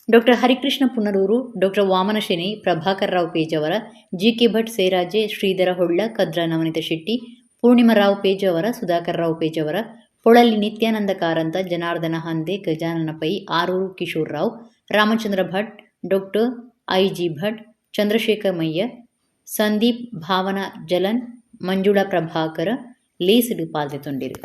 Doctor Harikrishna Punalur, doctor Vamana Shenoy, Prabhakar Rao Pejawar, G K Bhat Seraje, Shridhara Holla, Kadra Navaneetha Shetty, Poornima Rao Pejawar, Sudhakar Rao Pejawar, Polali Nithyananda Karanth, Janardhana Hande, Gajanana Pai, Aroor Kishore Rao, Ramachandra Bhat, doctor I G Bhat, Chandrashekhar Mayya, Sandeep Bhavana Jalan, Manjula Prabhakar ಲೇಸ್ಡ್ ಪಾಲ್ದೆತೊಂಡೆರ್.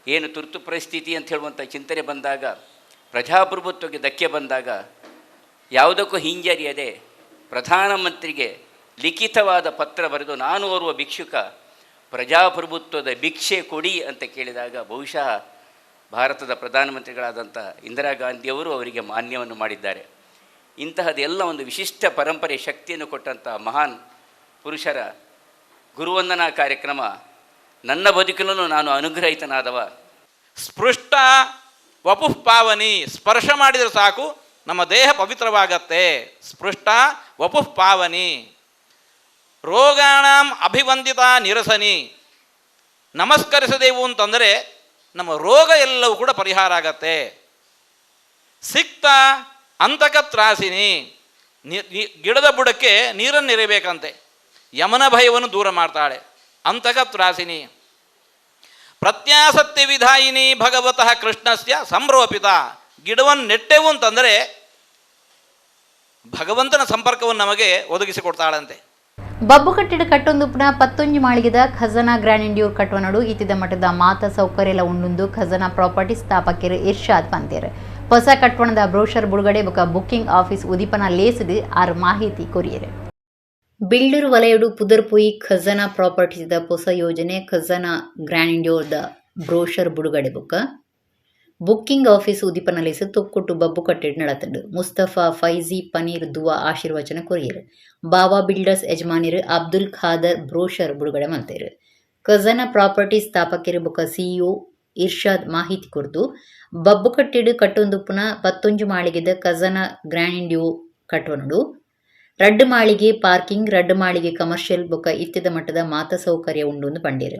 ಏನು ತುರ್ತು ಪರಿಸ್ಥಿತಿ ಅಂತ ಹೇಳುವಂಥ ಚಿಂತನೆ ಬಂದಾಗ, ಪ್ರಜಾಪ್ರಭುತ್ವಕ್ಕೆ ಧಕ್ಕೆ ಬಂದಾಗ ಯಾವುದಕ್ಕೂ ಹಿಂಜರಿಯದೆ ಪ್ರಧಾನಮಂತ್ರಿಗೆ ಲಿಖಿತವಾದ ಪತ್ರ ಬರೆದು ನಾನು ಓರ್ವ ಭಿಕ್ಷುಕ, ಪ್ರಜಾಪ್ರಭುತ್ವದ ಭಿಕ್ಷೆ ಕೊಡಿ ಅಂತ ಕೇಳಿದಾಗ ಬಹುಶಃ ಭಾರತದ ಪ್ರಧಾನಮಂತ್ರಿಗಳಾದಂಥ ಇಂದಿರಾ ಗಾಂಧಿಯವರು ಅವರಿಗೆ ಮಾನ್ಯವನ್ನು ಮಾಡಿದ್ದಾರೆ. ಇಂತಹದ್ದೆಲ್ಲ ಒಂದು ವಿಶಿಷ್ಟ ಪರಂಪರೆ ಶಕ್ತಿಯನ್ನು ಕೊಟ್ಟಂಥ ಮಹಾನ್ ಪುರುಷರ ಗುರುವಂದನಾ ಕಾರ್ಯಕ್ರಮ ನನ್ನ ಬದುಕಿನಲ್ಲೂ ನಾನು ಅನುಗ್ರಹಿತನಾದವ. ಸ್ಪೃಷ್ಟ ವಪುಃ ಪಾವನಿ, ಸ್ಪರ್ಶ ಮಾಡಿದರೆ ಸಾಕು ನಮ್ಮ ದೇಹ ಪವಿತ್ರವಾಗತ್ತೆ. ಸ್ಪೃಷ್ಟ ವಪುಃ ಪಾವನಿ ರೋಗಾಣಾಂ ಅಭಿವಂದಿತ ನಿರಸನಿ, ನಮಸ್ಕರಿಸದೇವು ಅಂತಂದರೆ ನಮ್ಮ ರೋಗ ಎಲ್ಲವೂ ಕೂಡ ಪರಿಹಾರ ಆಗತ್ತೆ. ಸಿಕ್ತ ಅಂತಕ ತ್ರಾಸಿನಿ, ಗಿಡದ ಬುಡಕ್ಕೆ ನೀರನ್ನು ಎರಿಬೇಕಂತೆ, ಯಮನ ಭಯವನ್ನು ದೂರ ಮಾಡ್ತಾಳೆ ಅಂತಕ ತ್ರಾಸಿನಿ. ಪ್ರತ್ಯಾಸಕ್ತಿ ವಿಧಾಯಿನಿ ಭಗವತಃ ಕೃಷ್ಣಸ್ಯ ಸಂರೋಪಿತ, ಗಿಡವನ್ನು ನೆಟ್ಟೆವು ಅಂತಂದರೆ ಭಗವಂತನ ಸಂಪರ್ಕವನ್ನು ನಮಗೆ ಒದಗಿಸಿಕೊಡ್ತಾಳಂತೆ. ಬಬ್ಬುಕಟ್ಟಿಡ ಕಟ್ಟೊಂದುಪ್ಪುನ 11 ಮಾಳಿಗೆದ ಖಜಾನಾ ಗ್ರ್ಯಾಂಡ್ ಇಂಡ್ಯೂರ್ ಕಟ್ಟುವನಡು ಇತ್ತಿದ ಮಠದ ಮಾತ ಸೌಕರ್ಯಲ ಉಂಡುಂದು ಖಜಾನಾ ಪ್ರಾಪರ್ಟಿ ಸ್ಥಾಪಕರು ಇರ್ಷಾದ್ ಪಂತೇರು. ಹೊಸ ಕಟ್ವಣದ ಬ್ರೋಷರ್ ಬುಡುಗಡೆ ಬೊಕ ಬುಕ್ಕಿಂಗ್ ಆಫೀಸ್ ಉದೀಪನ ಲೇಸ್ಡ್ ಆರ್ ಮಾಹಿತಿ ಕೊರಿಯರು. ಬಿಲ್ಡರ್ ವಲಯಡು ಪುದರ್ಪೊಯಿ ಖಜಾನಾ ಪ್ರಾಪರ್ಟೀಸ್ ದ ಪೊಸ ಯೋಜನೆ ಖಜಾನಾ ಗ್ರ್ಯಾಂಡ್ ಇಂಡ್ಯೂರ್ ದ ಬ್ರೋಷರ್ ಬುಡುಗಡೆ ಬೊಕ Booking office ಉದಿಪನ ಲೇಸ್ ತೊಕ್ಕೊಟ್ಟು ಬಬ್ಬುಕಟ್ಟೆಡ್ ನಡತ್ಂಡ್. ಮುಸ್ತಫಾ ಫೈಜಿ ಪನೀರ್ ದುವಾ ಆಶೀರ್ವಚನ ಕೊರಿಯೆರ್. ಬಾವಾ ಬಿಲ್ಡರ್ಸ್ ಯಜಮಾನಿರ್ ಅಬ್ದುಲ್ ಖಾದರ್ ಬ್ರೋಷರ್ ಬುಡುಗಡೆ ಮಲ್ತೆರ್. ಖಜಾನ ಪ್ರಾಪರ್ಟಿ ಸ್ಥಾಪಕೆರ್ ಬೊಕ್ಕ ಸಿಇಒ ಇರ್ಷಾದ್ ಮಾಹಿತಿ ಕೊರ್ದು, ಬಬ್ಬುಕಟ್ಟೆಡ್ ಕಟ್ಟೊಂದುಪ್ಪುನ 11 ಮಾಳಿಗೆದ ಖಜಾನ ಗ್ರ್ಯಾಂಡಿಯೋ ಕಟ್ಟೊನೊಡು ರಡ್ಡ್ ಮಾಳಿಗೆ ಪಾರ್ಕಿಂಗ್, ರಡ್ಡ್ ಮಾಳಿಗೆ ಕಮರ್ಷಿಯಲ್ ಬೊಕ್ಕ ಇತ್ತೆದ ಮಟ್ಟದ ಮಾತ ಸೌಕರ್ಯ ಉಂಡು ಪಂಡೆರ್.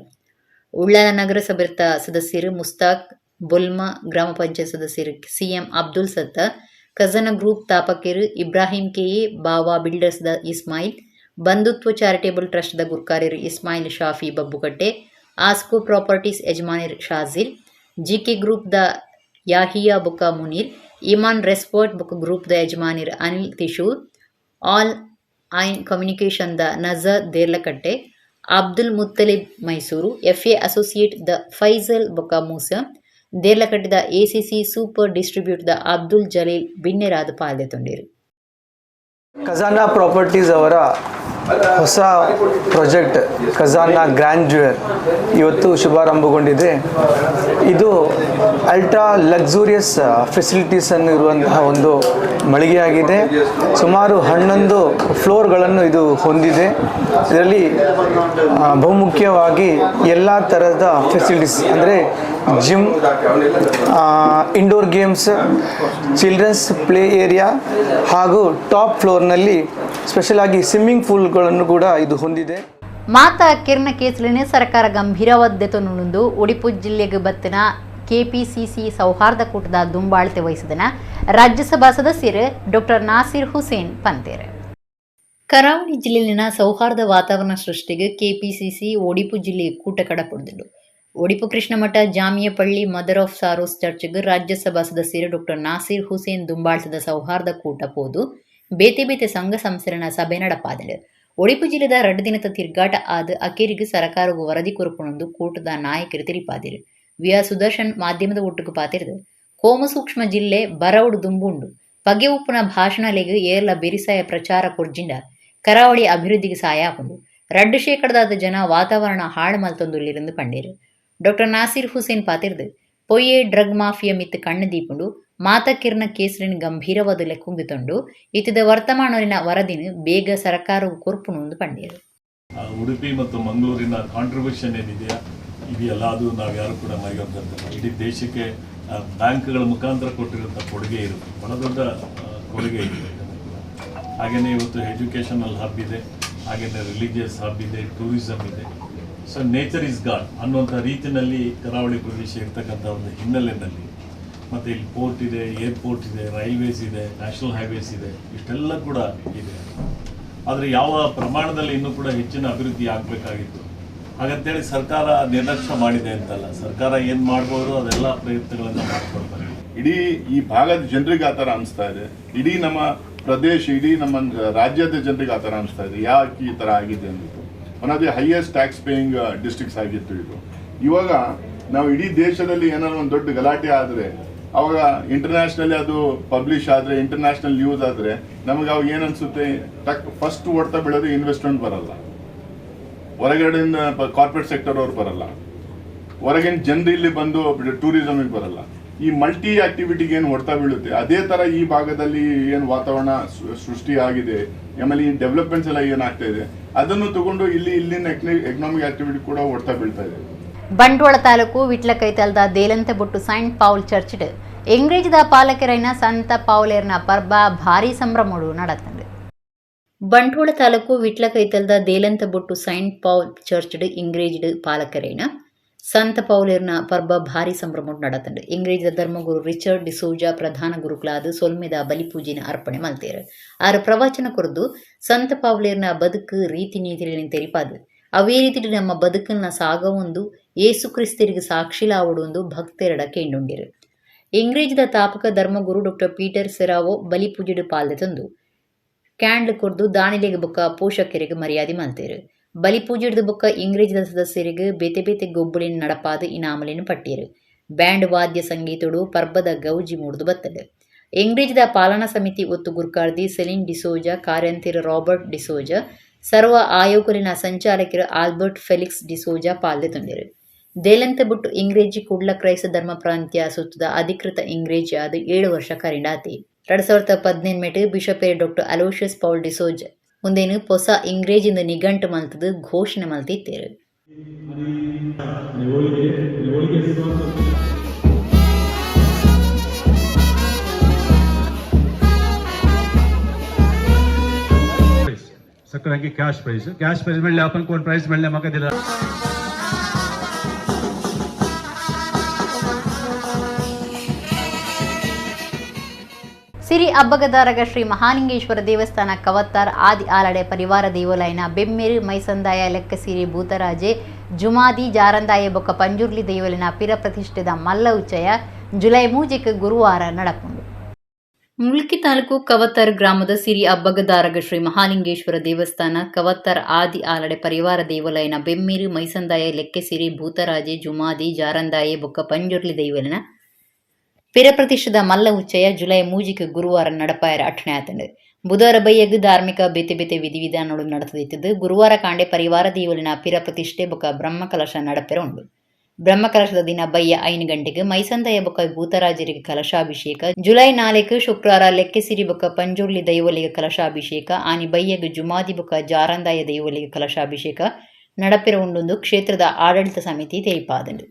ಉಳ್ಳಾಲ ನಗರಸಭೆತ ಸದಸ್ಯೆರ್ ಮುಸ್ತಾಕ್, ಬೊಲ್ಮ ಗ್ರಾಮ ಪಂಚಾಯತ್ ಸದಸ್ಯೆರ್ ಸಿಎಂ ಅಬ್ದುಲ್ ಸತ್ತಾರ್, ಖಜಾನ ಗ್ರೂಪ್ ತಾಪಕೆರ್ ಇಬ್ರಾಹಿಂ ಕೆಎ, ಬಾವಾ ಬಿಲ್ಡರ್ಸ್ ದ ಇಸ್ಮಾಯಿಲ್, ಬಂಧುತ್ವ ಚಾರಿಟೇಬಲ್ ಟ್ರಸ್ಟ್ ದ ಗುರ್ಕಾರೆರ್ ಇಸ್ಮಾಯಿಲ್ ಶಾಫಿ ಬಬ್ಬುಕಟ್ಟೆ, ಆಸ್ಕೋ ಪ್ರಾಪರ್ಟೀಸ್ ಯಜಮಾನಿರ್ ಶಾಜಿರ್, ಜಿಕೆ ಗ್ರೂಪ್ ದ ಯಾಹಿಯಾ ಬೊಕ್ಕ ಮುನೀರ್, ಇಮಾನ್ ರೆಸ್ಪೋರ್ಟ್ ಬೊಕ್ಕ ಗ್ರೂಪ್ ದ ಯಜಮಾನಿರ್ ಅನಿಲ್ ತಿಶೂರ್, ಆಲ್ ಐನ್ communication the Nazar Derlakatte, Abdul Muttalib Mysuru, FA associate the Faisal ಬೊಕ್ಕ Musa, ದೇರ್ಲಕಟ್ಟೆದ ACC super distribute the Abdul Jaleel ಬಿನ್ನೆರಾದ್ ಪಾಲ್ದೆತೊಂಡೆರ್. ಖಜಾನಾ ಪ್ರಾಪರ್ಟೀಸ್ ಅವರ ಹೊಸ ಪ್ರಾಜೆಕ್ಟ್ ಖಜಾನಾ ಗ್ರ್ಯಾಂಡ್ಯೂರ್ ಇವತ್ತು ಶುಭಾರಂಭಗೊಂಡಿದೆ. ಇದು ಅಲ್ಟ್ರಾ ಲಕ್ಸುರಿಯಸ್ ಫೆಸಿಲಿಟೀಸನ್ನು ಇರುವಂತಹ ಒಂದು ಮಳಿಗೆಯಾಗಿದೆ. ಸುಮಾರು 11 ಫ್ಲೋರ್ಗಳನ್ನು ಇದು ಹೊಂದಿದೆ. ಇದರಲ್ಲಿ ಬಹುಮುಖ್ಯವಾಗಿ ಎಲ್ಲ ಥರದ ಫೆಸಿಲಿಟೀಸ್, ಅಂದರೆ gym, indoor games, children's play area ಹಾಗೂ ಟಾಪ್ ಫ್ಲೋರ್ನಲ್ಲಿ ಸ್ಪೆಷಲ್ ಆಗಿ ಸ್ವಿಮ್ಮಿಂಗ್ ಪೂಲ್ಗಳನ್ನು ಕೂಡ ಇದು ಹೊಂದಿದೆ. ಮಾತ ಕಿರ್ನ ಕೇಸ್ಲಿನ ಸರ್ಕಾರ ಗಂಭೀರವಾದ್ದೆತೊನುಂಡು ಒಡಿಪು ಜಿಲ್ಲೆಗೆ ಬತ್ತಿನ ಕೆಪಿಸಿಸಿ ಸೌಹಾರ್ದ ಕೂಟದ ದುಂಬಾಳ್ತೆ ವಹಿಸಿದನ ರಾಜ್ಯಸಭಾ ಸದಸ್ಯರು ಡಾಕ್ಟರ್ ನಾಸಿರ್ ಹುಸೇನ್ ಪಂತೇರ್. ಕರಾವಳಿ ಜಿಲ್ಲೆಯಲ್ಲಿನ ಸೌಹಾರ್ದ ವಾತಾವರಣ ಸೃಷ್ಟಿಗೆ ಕೆಪಿಸಿಸಿ ಒಡಿಪು ಜಿಲ್ಲೆ ಕೂಟ ಕಡಪುಡ್ದುಂಡು. Odipu Krishna Matha ಜಾಮಿಯಪಳ್ಳಿ mother of sorrows ಚರ್ಚ್ಗೆ ರಾಜ್ಯಸಭಾ ಸದಸ್ಯರು ಡಾಕ್ಟರ್ ನಾಸಿರ್ ಹುಸೇನ್ ದುಂಬಾಳ್ತದ ಸೌಹಾರ್ದ ಕೂಟ ಪೋದು ಬೇತೆ ಬೇತೆ ಸಂಘ ಸಂಸ್ಥೆನ ಸಭೆ ನಡಪಾದಳು. ಒಡಿಪು ಜಿಲ್ಲೆದ 2 ದಿನದ ತಿರ್ಗಾಟ ಆದ್ ಅಕೇರಿಗೆ ಸರಕಾರವು ವರದಿ ಕೊರಪುನೊಂದು ಕೂಟದ ನಾಯಕರು ತಿಳಿಪಾದಿರು. We are Sudarshan ಮಾಧ್ಯಮದ ಒಟ್ಟುಗು ಪಾತಿರ್ದು, ಕೋಮಸೂಕ್ಷ್ಮ ಜಿಲ್ಲೆ ಬರವುಡು ದುಂಬುಂಡು. ಪಗೆ ಉಪ್ಪುನ ಭಾಷಣಲೆಗ್ ಏರ್ಲ ಬೆರಿಸಾಯ ಪ್ರಚಾರ ಕೊರ್ಜಿಂಡ ಕರಾವಳಿ ಅಭಿವೃದ್ಧಿಗೆ ಸಹಾಯ ಆಪುಂಡು. 2 ಶೇಕಡದಾದ ಜನ ವಾತಾವರಣ ಹಾಳು ಮಲ್ತೊಂದುಲ್ಲಿರಂದು ಪಂಡೇರು. ಡಾಕ್ಟರ್ ನಾಸಿರ್ ಹುಸೇನ್ ಪಾತಿರ್ದು, ಪೊಯ್ಯೆ ಡ್ರಗ್ ಮಾಫಿಯಾ ಮಿತ್ತು ಕಣ್ಣು ದೀಪುಂಡು. ಮಾತಕಿರ್ನ ಕೇಸ್ಲಿನ ಗಂಭೀರವಾದ ಲೆಕ್ಕುಂಗಿತೊಂಡು ಇತ್ತಿದ ವರ್ತಮಾನಲಿನ ವರದಿನ ಬೇಗ ಸರಕಾರವು ಕೊರ್ಪುನು ಪಂಡೇರು. ಉಡುಪಿ ಮತ್ತು ಮಂಗಳೂರಿನ ಕಾಂಟ್ರಿಬ್ಯೂಷನ್ ಏನಿದೆಯಾ ಇದೆಯಲ್ಲ, ಅದು ನಾವು ಯಾರು ಕೂಡ ಮರೆಯುವಂಥದ್ದಲ್ಲ. ಇಡೀ ದೇಶಕ್ಕೆ ಬ್ಯಾಂಕ್ಗಳ ಮುಖಾಂತರ ಕೊಟ್ಟಿರುವಂಥ ಕೊಡುಗೆ ಇರುತ್ತೆ, ಬಹಳ ದೊಡ್ಡ ಕೊಡುಗೆ ಇದೆ ಇದನ್ನು ಕೂಡ. ಹಾಗೆಯೇ ಇವತ್ತು ಎಜುಕೇಷನಲ್ ಹಬ್ ಇದೆ, ಹಾಗೆಯೇ ರಿಲಿಜಿಯಸ್ ಹಬ್ ಇದೆ, ಟೂರಿಸಮ್ ಇದೆ. So nature is God ಅನ್ನುವಂಥ ರೀತಿಯಲ್ಲಿ ಕರಾವಳಿ ಪ್ರದೇಶ ಇರ್ತಕ್ಕಂಥ ಒಂದು ಹಿನ್ನೆಲೆಯಲ್ಲಿ, ಮತ್ತು ಇಲ್ಲಿ ಪೋರ್ಟ್ ಇದೆ, ಏರ್ಪೋರ್ಟ್ ಇದೆ, ರೈಲ್ವೇಸ್ ಇದೆ, ನ್ಯಾಷನಲ್ ಹೈವೇಸ್ ಇದೆ, ಇಷ್ಟೆಲ್ಲ ಕೂಡ ಇದೆ. ಆದರೆ ಯಾವ ಪ್ರಮಾಣದಲ್ಲಿ ಇನ್ನೂ ಕೂಡ ಹೆಚ್ಚಿನ ಅಭಿವೃದ್ಧಿ ಆಗಬೇಕಾಗಿತ್ತು. ಹಾಗಂತೇಳಿ ಸರ್ಕಾರ ನಿರ್ಲಕ್ಷ್ಯ ಮಾಡಿದೆ ಅಂತಲ್ಲ. ಸರ್ಕಾರ ಏನು ಮಾಡ್ಬೋದು ಅದೆಲ್ಲ ಪ್ರಯತ್ನಗಳನ್ನು ಮಾಡ್ಕೊಂಡು ಬಂದಿದೆ. ಇಡೀ ಈ ಭಾಗದ ಜನರಿಗೆ ಆ ಥರ ಅನಿಸ್ತಾ ಇದೆ. ಇಡೀ ನಮ್ಮ ಪ್ರದೇಶ, ಇಡೀ ನಮ್ಮ ರಾಜ್ಯದ ಜನರಿಗೆ ಆ ಥರ ಅನಿಸ್ತಾ ಇದೆ, ಯಾಕೆ ಈ ಥರ ಆಗಿದೆ ಅಂದ್ಬಿಟ್ಟು. One of the highest tax paying districts ಆಗಿತ್ತು ಇದು. ಇವಾಗ ನಾವು ಇಡೀ ದೇಶದಲ್ಲಿ ಏನಾದ್ರು ಒಂದು ದೊಡ್ಡ ಗಲಾಟೆ ಆದರೆ, ಅವಾಗ ಇಂಟರ್ನ್ಯಾಷನಲಿ ಅದು ಪಬ್ಲಿಷ್ ಆದರೆ, ಇಂಟರ್ನ್ಯಾಷನಲ್ ನ್ಯೂಸ್ ಆದರೆ, ನಮಗೆ ಅವಾಗ ಏನು ಅನ್ಸುತ್ತೆ? ಟಕ್ ಫಸ್ಟ್ ಹೊಡ್ತಾ ಬೀಳೋದು ಇನ್ವೆಸ್ಟ್ಮೆಂಟ್ ಬರಲ್ಲ, ಹೊರಗಡೆಯಿಂದ ಕಾರ್ಪೊರೇಟ್ ಸೆಕ್ಟರ್ ಅವ್ರು ಬರಲ್ಲ, ಹೊರಗಿನ ಜನರು ಇಲ್ಲಿ ಬಂದು ಟೂರಿಸಮಿಗೆ ಬರಲ್ಲ. ಈ ಮಲ್ಟಿ ಆಕ್ಟಿವಿಟಿಗೆ ಏನು ಹೊಡ್ತಾ ಬೀಳುತ್ತೆ, ಅದೇ ತರ ಈ ಭಾಗದಲ್ಲಿ ಏನು ವಾತಾವರಣ ಸೃಷ್ಟಿ ಆಗಿದೆ, ಆಮೇಲೆ ಈ ಡೆವಲಪ್ಮೆಂಟ್ಸ್ ಎಲ್ಲ ಏನಾಗ್ತಾ ಇದೆ, ಅದನ್ನು ತಗೊಂಡು ಇಲ್ಲಿ ಇಲ್ಲಿನ ಎಕನಾಮಿಕ್ ಆಕ್ಟಿವಿಟಿ ಕೂಡ ಹೊಡ್ತಾ ಬೀಳ್ತಾ ಇದೆ. ಬಂಟ್ವಾಳ ತಾಲೂಕು ವಿಟ್ಲಕೈತಲ್ದ ದೇಲಂತಬೊಟ್ಟು ಸೈಂಟ್ ಪೌಲ್ ಚರ್ಚ್ಡ್ ಇಂಗ್ರೇಜದ ಪಾಲಕರೈನ ಸಂತ ಪೌಲೇರ್ನ ಪರ್ಬ ಭಾರಿ ಸಂಭ್ರಮಡು ನಡತಂಡು. ಬಂಟ್ವಾಳ ತಾಲೂಕು ವಿಟ್ಲಕೈತಲ್ದ ದೇಲಂತಬೊಟ್ಟು ಸೈಂಟ್ ಪೌಲ್ ಚರ್ಚ್ಡ್ ಇಂಗ್ರೇಜ್ಡ್ ಪಾಲಕರೈನ ಸಂತ ಪೌಲೇರ್ನ ಪರ್ಬ ಭಾರಿ ಸಂಭ್ರಮಡು ನಡತಂಡು. ಇಂಗ್ರೇಜದ ಧರ್ಮಗುರು ರಿಚರ್ಡ್ ಡಿಸೋಜಾ ಪ್ರಧಾನ ಗುರುಕುಲಾದ ಸೊಲ್ಮೆದ ಬಲಿಪೂಜೆನ ಅರ್ಪಣೆ ಮಲ್ತೇರು. ಆರು ಪ್ರವಚನ ಕೊರದು ಸಂತ ಪೌಲೇರ್ನ ಬದುಕು ರೀತಿ ನೀತಿಗಳನ್ನು ತೆರಿಪಾದು, ಅವೇ ರೀತಿ ನಮ್ಮ ಬದುಕನ್ನ ಸಾಗವೊಂದು ಏಸು ಕ್ರಿಸ್ತರಿಗೆ ಸಾಕ್ಷಿಲಾವಡು ಭಕ್ತೆರಡ ಕೇಂಡುಂಡಿರು. ಇಂಗ್ರೇಜದ ತಾಪಕ ಧರ್ಮಗುರು ಡಾಕ್ಟರ್ ಪೀಟರ್ ಸೆರಾವೋ ಬಲಿಪೂಜೆಡು ಪಾಲ್ದೆ ತಂದು ಕ್ಯಾಂಡ್ಲ್ ಕೊರ್ದು ದಾನಿಲೆಗ್ ಬೊಕ್ಕ ಪೋಷಕರಿಗೆ ಮರ್ಯಾದೆ ಮಲ್ತೇರು. ಬಲಿಪೂಜೆಡ್ದು ಬೊಕ್ಕ ಇಂಗ್ರೇಜದ ಸದಸ್ಯರಿಗೆ ಬೇತೆ ಬೇತೆ ಗೊಬ್ಬುಲಿನ ನಡಪಾದ ಇನಾಮಲಿನ ಪಟ್ಟಿಯರು. ಬ್ಯಾಂಡ್ ವಾದ್ಯ ಸಂಗೀತಡು ಪರ್ಬದ ಗೌಜಿ ಮೂಡ್ದು ಬತ್ತಡು. ಇಂಗ್ರೇಜದ ಪಾಲನಾ ಸಮಿತಿ ಒತ್ತು ಗುರ್ಕಾರ್ದಿ ಸೆಲಿನ್ ಡಿಸೋಜಾ, ಕಾರ್ಯಂತಿರ ರಾಬರ್ಟ್ ಡಿಸೋಜಾ, ಸರ್ವ ಆಯೋಗಲಿನ ಸಂಚಾಲಕರು ಆಲ್ಬರ್ಟ್ ಫೆಲಿಕ್ಸ್ ಡಿಸೋಜಾ ಪಾಲ್ದೆ ತಂದಿರು. ದೇಲಂತ ಬುಟ್ಟು ಇಂಗ್ರೇಜಿ ಕುಡ್ಲ ಕ್ರೈಸ್ತ ಧರ್ಮ ಪ್ರಾಂತ್ಯ ಸುತ್ತದ ಅಧಿಕೃತ ಇಂಗ್ರೇಜಿ ಆದ್ 7 ವರ್ಷ ಕರಿಂಡಾತಿ. 2018 ಬಿಷಪೇರ್ ಡಾಕ್ಟರ್ ಅಲೋಷಿಯಸ್ ಪೌಲ್ ಡಿಸೋಜ್ ಮುಂದೇನು ಪೊಸ ಇಂಗ್ರೇಜಿಂದ ನಿಘಂಟು ಮಲ್ತದು ಘೋಷಣೆ ಮಲ್ತಿತ್ತೇರು. सगळ्यांकी कॅश प्राइज कॅश प्राइज मेळ्ळे आपण कोण प्राइज मेळ्ळे म्हाका दिला. ಸಿರಿ ಅಬ್ಬಗದಾರಗ ಶ್ರೀ ಮಹಾಲಿಂಗೇಶ್ವರ ದೇವಸ್ಥಾನ ಕವತ್ತಾರ್ ಆದಿ ಆಲಡೆ ಪರಿವಾರ ದೇವಾಲಯನ ಬೆಮ್ಮೇರು ಮೈಸಂದಾಯ ಲೆಕ್ಕಸಿರಿ ಭೂತರಾಜೆ ಜುಮಾದಿ ಜಾರಂದಾಯ ಬೊಕ್ಕ ಪಂಜುರ್ಲಿ ದೇವಲಿನ ಪಿರ ಪ್ರತಿಷ್ಠಿತ ಮಲ್ಲ ಉಚ್ಚಯ ಜುಲೈ 3 ಗುರುವಾರ ನಡಪುಂಡು. ಮುಲ್ಕಿ ತಾಲೂಕು ಕವತ್ತಾರ್ ಗ್ರಾಮದ ಸಿರಿ ಅಬ್ಬಗದಾರಗ ಶ್ರೀ ಮಹಾಲಿಂಗೇಶ್ವರ ದೇವಸ್ಥಾನ ಕವತ್ತಾರ್ ಆದಿ ಆಲಡೆ ಪರಿವಾರ ದೇವಾಲಯನ ಬೆಮ್ಮೇರು ಮೈಸಂದಾಯ ಲೆಕ್ಕೆಸಿರಿ ಭೂತರಾಜೆ ಜುಮಾದಿ ಜಾರಂದಾಯ ಬೊಕ್ಕ ಪಂಜುರ್ಲಿ ದೇವಲಿನ ಪಿರಪ್ರತಿಷ್ಠದ ಮಲ್ಲ ಉಚ್ಚಯ ಜುಲೈ 3 ಗುರುವಾರ ನಡಪಾಯರ ಅಠಣೆ ಆತಂಡು. ಬುಧವಾರ ಬೈಯಗ್ ಧಾರ್ಮಿಕ ಬೇತೆ ಬೇತೆ ವಿಧಿವಿಧಾನಗಳು ನಡೆದಿದ್ದು ಗುರುವಾರ ಕಾಂಡೆ ಪರಿವಾರ ದೇವಲಿನ ಪಿರಪ್ರತಿಷ್ಠೆ ಬೊಕ್ಕ ಬ್ರಹ್ಮಕಲಶ ನಡಪೆರ ಉಂಡು. ಬ್ರಹ್ಮಕಲಶದ ದಿನ ಬಯ್ಯ 5 ಗಂಟೆಗೆ ಮೈಸಂದಯ ಬೊಕ್ಕ ಭೂತರಾಜರಿಗೆ ಕಲಶಾಭಿಷೇಕ, ಜುಲೈ 4 ಶುಕ್ರವಾರ ಲೆಕ್ಕೆಸಿರಿ ಬೊಕ್ಕ ಪಂಜುರ್ಲಿ ದೈವಲಿಗೆ ಕಲಶಾಭಿಷೇಕ, ಆನಿ ಬಯ್ಯಗ್ ಜುಮಾದಿ ಬೊಕ್ಕ ಜಾರಂದಾಯ ದೈವಲಿಗೆ ಕಲಶಾಭಿಷೇಕ ನಡಪೆರ ಉಂಡೊಂದು ಕ್ಷೇತ್ರದ ಆಡಳಿತ ಸಮಿತಿ ತೆರಿಪಾದಂಡು.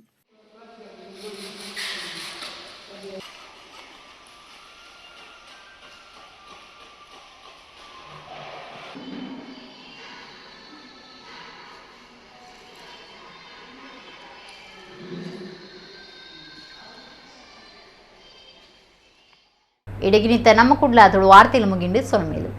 ಇಡಗಿನಿತ ನಮ್ಮ ಕುಡ್ಲ ತುಳು ವಾರ್ತೆಲು ಮುಗಿಂಡು ಸೊಲ್ಮೇಲು.